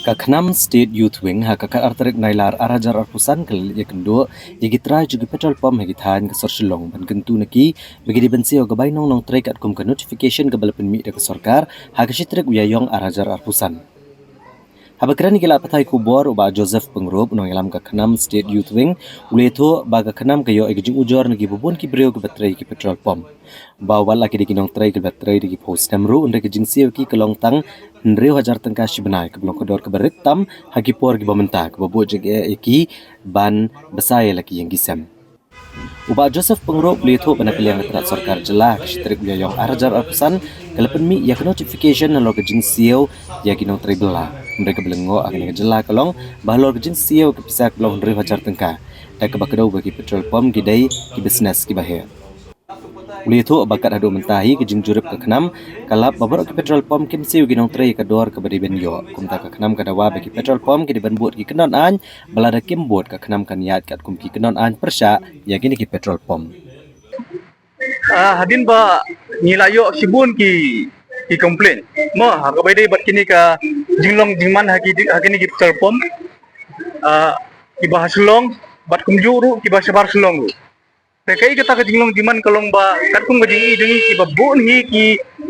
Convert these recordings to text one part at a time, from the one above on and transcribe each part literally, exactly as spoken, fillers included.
Ka KHNAM State Youth Wing ha ka khatar tarik Nailar ar hajar arphew san ka la leit ïakynduh ïa ki trai jong ki petrol pump ha ki thaiñ ka sor Shillong ban kyntu na ki ba ki dei ban siew ka bainong nongtrei katkum ka notification kaba la pynmih da ka sorkar ha ka shi tarik u Ïaïong ar hajar arphew san. Haba kren ïa ki lad pathai khubor, u Bah Joseph Pyngrope, u nongïalam ka KHNAM State Youth Wing, u la ïathuh ba ka KHNAM ka ïoh ïa ka jingujor na kiba bun ki briew kiba trei ïa ki petrol pump. Ba wat la ki dei ki nongtrei kiba trei da ki phew snem ruh, hynrei ka jingsiew ïa ki ka long tang hynriew hajar tyngka shi bnai, kaba long ka dor kaba rit tam ha ki por kiba mynta, kaba buh jingeh ïa ki ban bsa ïa la ki ïing ki sem. U Bah Joseph Pyngrope u la ïathuh ba na ka liang ka tnat sorkar jylla ha ka shi tarik u Ïaïong ar hajar arphew san ka la pynmih ïa ka notification halor ka jingsiew ïa ki nongtrei bylla. Hynrei kaba lyngngoh ha kane ka jylla ka long ba halor ka jingsiew ka pisa ka long hynriew hajar tyngka, da kaba kdew ba ki petrol pump ki dei ki business kiba heh. U la ïathuh ba kat haduh mynta hi ka jingjurip ka KHNAM ka lap ba baroh ki petrol pump kim siew ïa ki nongtrei ha ka dor kaba dei ban ïoh. Kumta ka KHNAM ka dawa ba ki petrol pump ki dei ban bud ki kyndon aiñ, ba lada kim bud ka KHNAM kan ïaid katkum ki kyndon aiñ pyrshah ïa kine ki petrol pump. Ah, hadien ba ngi la ïoh shibun ki, ki complain, mo, ha kaba ïadei bad kine ka jinglong jingman ha ki, ha kine ki petrol pump, ah, kiba ha Shillong bad kumjuh ruh kiba shabar Shillong ruh. Te kaei kata ka jinglong jingman ka long ba katkum ka jingïohi jong ngi, kiba bun hi ki,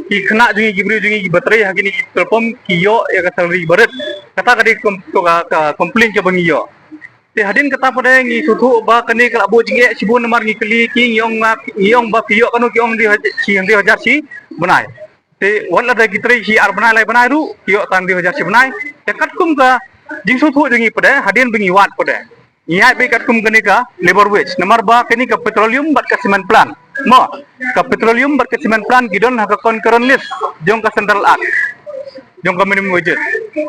ki khynnah jong ngi, ki briew jong ngi kiba trei ha kine ki petrol pump ki ïoh ïa ka salary ba rit. Kata ka dei ka, ka, ka complain kaba ngi ïoh. Te hadien kata pat de ngi sngewthuh ba kane ka la buh jingeh shibun namar ngi kylli ki, ngi ong nga, ngi ong ba phi ïoh kano, ki ong hynriew hajar, shi hynriew hajar shi bnai. Te wat lada ki trei shi ar bnai lai bnai ruh ki ïoh tang hynriew hajar shi bnai. Te katkum ka jingsngewthuh jong ngi pat de, hadien ba ngi wad pat de, ngi ïaid beit katkum kane ka labour wage namar ba kane ka petroleum bad ka cement plant, mo, ka petroleum bad ka cement plant ki don ha ka concurrent list jong ka Central Act jong ka minimum wages.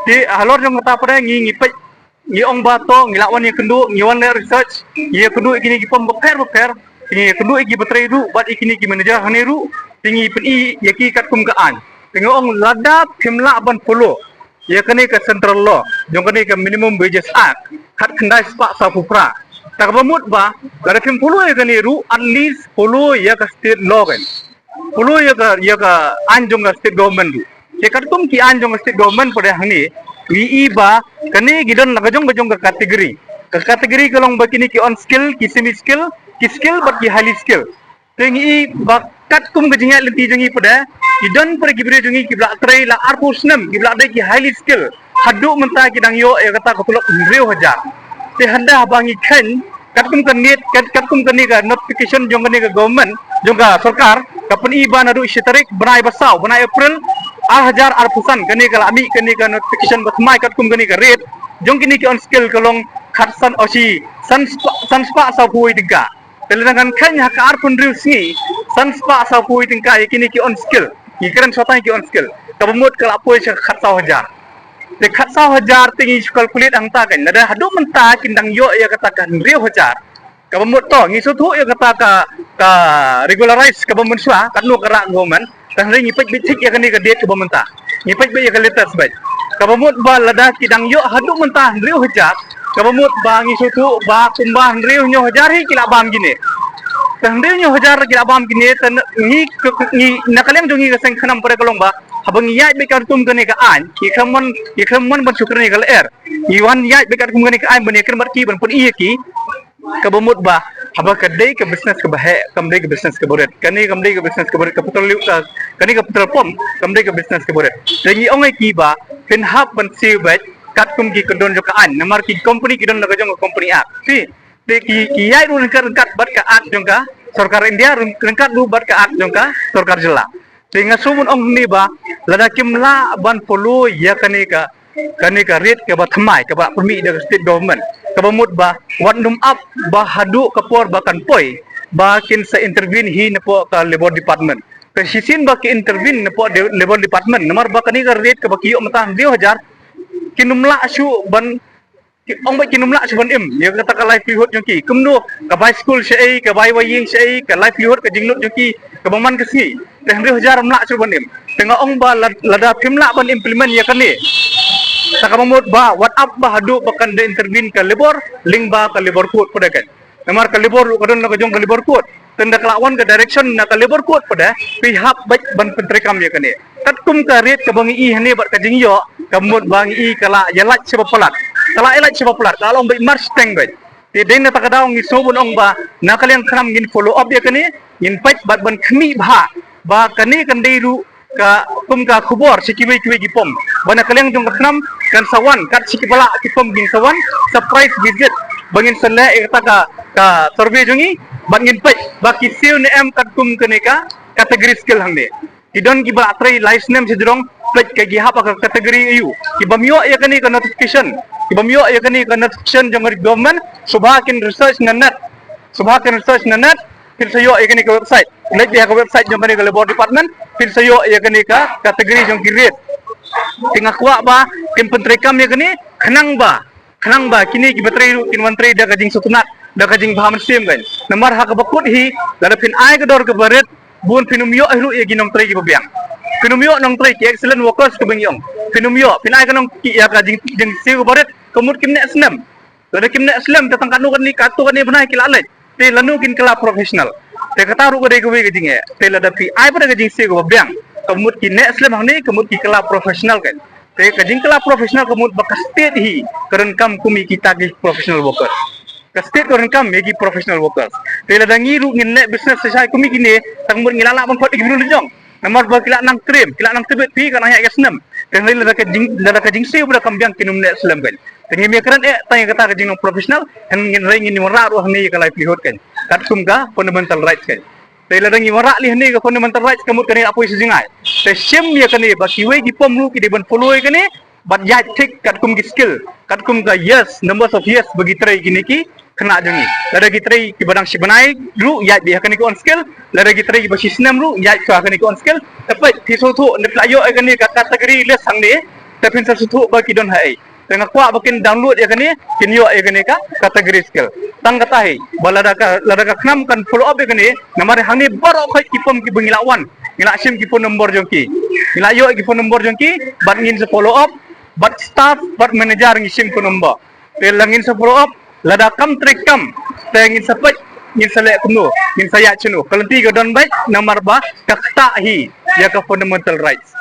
Te halor jong kata pat de ngi, ngi peit, ngi ong ba to ngi lah wan ïakynduh, ngi wan leh research, ngi ïakynduh ïa kine ki pump bapher bapher, ngi ïakynduh ïa kiba trei ruh bad ïa kine ki manager hangne ruh, te ngi pyni ïa ki katkum ka aiñ. Te ngi ong lada phim lah ban follow ïa kane ka central law jong kane ka Minimum Wages Act khatkhyndai spah sawphew phra, ta kaba mut ba lada phim follow ïa kane ruh, at least follow ïa ka state law kan. Follow ïa ka, ïa ka aiñ jong ka state government ruh. Te katkum ki aiñ jong ka state government pat de hangne, ngi i ba kane ki don la ka jong ka jong ka category. Ka category ka long ba kine ki unskilled, ki semi skilled, ki skilled bad ki highly skilled. Te ngi i ba katkum ka jingïaid lynti jong ngi pat de, ki don pat de ki briew jong ngi kiba la trei la arphew snem, kiba la dei ki highly skilled. Haduh mynta ki dang ïoh ïa kata ka tulop hynriew hajar. Te hynda haba ngi kheiñ, katkum ka NEET, kat, katkum kane ka notification jong kane ka government, jong ka sorkar, ka pyni ba naduh shi tarik bnai ba saw, bnai April, ar hajar arphew san, kane ka la mih kane ka notification ba thymmai katkum kane ka rate jong kine ki unskilled ka long khatsan, o shi, san spah, san spah sawphew tyngka. Te lada ngan kheiñ ha ka arphew hynriew sngi, san spah sawphew tyngka ïa kine ki unskilled. Ngi kren shwa tang ïa ki unskilled. Kaba mut ka la poi sha khatsaw hajar. Te khatsaw hajar te ngi shu calculate hangta kan. Lada haduh mynta kin dang ïoh ïa kata ka hynriew hajar, kaba mut to ngi sngewthuh ïa kata ka, ka regularize kaba mynshuwa, katno ka rah government. Te hynrei ngi peit beit thik ïa kane ka date kaba mynta. Ngi peit beit ïa ka latest beit. Kaba mut ba lada ki dang ïoh haduh mynta hynriew hajar, kaba mut ba ngi sngewthuh ba kumba hynriew hynñiew hajar hi ki la bam kine. Te hynriew hynñiew hajar ki la bam kine, te ngi, ngi, na ka liang jong ngi ka seng KHNAM pat de ka long ba haba ngi ïaid beit katkum kane ka aiñ, ngi khlem mon, ngi khlem mon ban shu kren ïa ka lyer. Ngi wan ïaid beit katkum kane ka aiñ ban ïakren bad ki, ban pyni ïa ki. Kaba mut ba haba ka dei ka business kaba heh, kam dei ka business kaba rit. Kane kam dei ka business kaba rit, ka petrol, ka, kane ka petrol pump kam dei ka business kaba rit. Te ngi ong ïa ki ba phin hap ban siew beit katkum ki kyndon jong ka aiñ, namar ki company ki don la ka jong ka Company Act. Phi, te ki, ki ïaid ruh ryngkat ryngkat bad ka Act jong ka sorkar India, ryngkat ruh bad ka Act jong ka sorkar jylla. Te nga shu mon ong hangne ba lada kim lah ban follow ïa kane ka, kane ka rate kaba thymmai kaba pynmih da ka state government, kaba mut ba wat nym ap ba haduh ka por ba kan poi ba kin sa intervene hi napoh ka Labour Department. Te shisien ba ki intervene napoh de-, Labour Department, namar ba kane ka rate kaba ki ïoh mynta hynriew hajar, kin nym lah shuh ban, ki ong ba kin nym lah shuh ban im ïa kata ka livelihood jong ki. Kumno, ka bai skul shaei, ka bai wai ïing shaei, ka livelihood, ka jinglut jong ki kaba man ka sngi. Te hynriew hajar ym lah shuh ban im. Te nga ong ba lad-, lada phim lah ban implement ïa kane, ta kaba mut ba wat ap ba haduh ba kan da intervene ka Labour lyngba ka Labour Court pat de kan. Namar ka Labour ruh ka don la ka jong ka Labour Court. Te ynda ka la wan ka direction na ka Labour Court pat de, phi hap beit ban pyntreikam ïa kane. Katkum ka rate kaba ngi i hangne bad ka jingïoh, Ka mut ba ngi i ka la ïa lait shaba palat. Ka la ïa lait shaba palat. Ka la long beit mar shiteng beit. Te dei na kata ka daw ngi sngewbha ban ong ba na ka liang khnam ngin follow up ïa kane, ngin peit bad ban khmih bha ba kane kan dei ruh ka kum ka khubor sha kiwei kiwei ki pom. Ba na ka liang jong ka khnam kan sa wan, kat sha ki ba lah ki pom ngin sa wan surprise visit. Ba ngin sa leh ïa kata ka, ka survey jong ngi, bad ngin peit ba ki siew ne em katkum kane ka category skill hangne. Ki don ki ba la trei lai snem sha jrong, peit ka ki hap ha ka category aiu. Ki bym ïoh ïa kane ka notification. Ki bym ïoh ïa kane ka notification jong ka government, sngewbha kin research na net. Sngewbha kin research na net, kin sa ïoh ïa kane ka website. Leit ïa ka website jong kane ka Labour Department, kin sa ïoh ïa kane ka category jong ki rate. Te nga kwah ba kin pyntreikam ïa kane, khnang ba, khnang ba kine ki ba trei ruh kin wan trei da ka jingsngewtynnat, da ka jingbha mynsiem kan. Namar ha kaba kut hi, lada phin ai ka dor kaba rit, bun phin ym ïoh ruh ïa ki nongtrei kiba biang. Phin ym ïoh nongtrei, ki excellent workers kiba ngi ong. Phin ym ïoh, phin ai ka nong ki ïa ka jing, jingsiew kaba rit, ka mut kim neh snem. Lada kim neh snem, te tang katno katne, katto katne bnai ki la leit. Te lano kin kylla professional. Te kata ruh ka dei kawei ka jingeh. Te lada phi ai pat da ka jingsiew kaba biang, ka mut ki neh snem hangne, ka mut ki kylla professional kan. Te ka jingkylla professional ka mut ba ka state hi ka donkam kum ïa kita ki professional workers. Ka state ka donkam ïa ki professional workers. Te lada ngi ruh ngin leh business shai shai kum ïa kine, tang mut ngi la lah ban khot ïa ki briew la jong. Namar ba ki la nang trei, ki la nang tbit, phi ka nang ïaid ka snem. Te hynrei lada ka jing, lada ka jingsiew ba da kam biang, kin ym neh slem kan. Te ngim ïakren eh tang ïa kata ka jinglong professional, hynrei ngin ïa wanrah ruh hangne ïa ka livelihood kan. Katkum ka fundamental rights kan. Te lada ngi wanrah lei hangne ka fundamental rights, ka mut kane la poi sha jngai. Te shim ïa kane ba kiwei ki pom ruh ki dei ban follow ïa kane, bad ïaid thik katkum ki skill, katkum ka years, numbers of years ba ki trei kine ki khynnah jong ngi. Lada ki trei kiba dang shi bnai ruh, ïaid beit ha kane ka on skill. Lada ki trei kiba shi snem ruh, ïaid ha kane ka on skill. Te peit, phi sngewthuh, ne phi la ïoh ïa kane ka category list hangne, te phin sa sngewthuh ba ki don haei. Te nga kwah ba kin download ïa kane, kin ïoh ïa kane ka category skill. Tang kata hi, ba lada ka, lada ka khnam kan follow up ïa kane, namar hangne baroh khoit ki pom kiba ngi la wan, ngi la shim ki phone number jong ki. Ngi la ïoh ki phone number jong ki, bad ngin sa follow up, bad staff, bad manager ngi shim phone number. Te la ngin sa follow up, lada kam treikam, te ngin sa peit, ngin sa leh kumno, ngin sa ïaid shano. Ka lynti ka don beit, namar ba ka ktah hi ïa ka fundamental rights.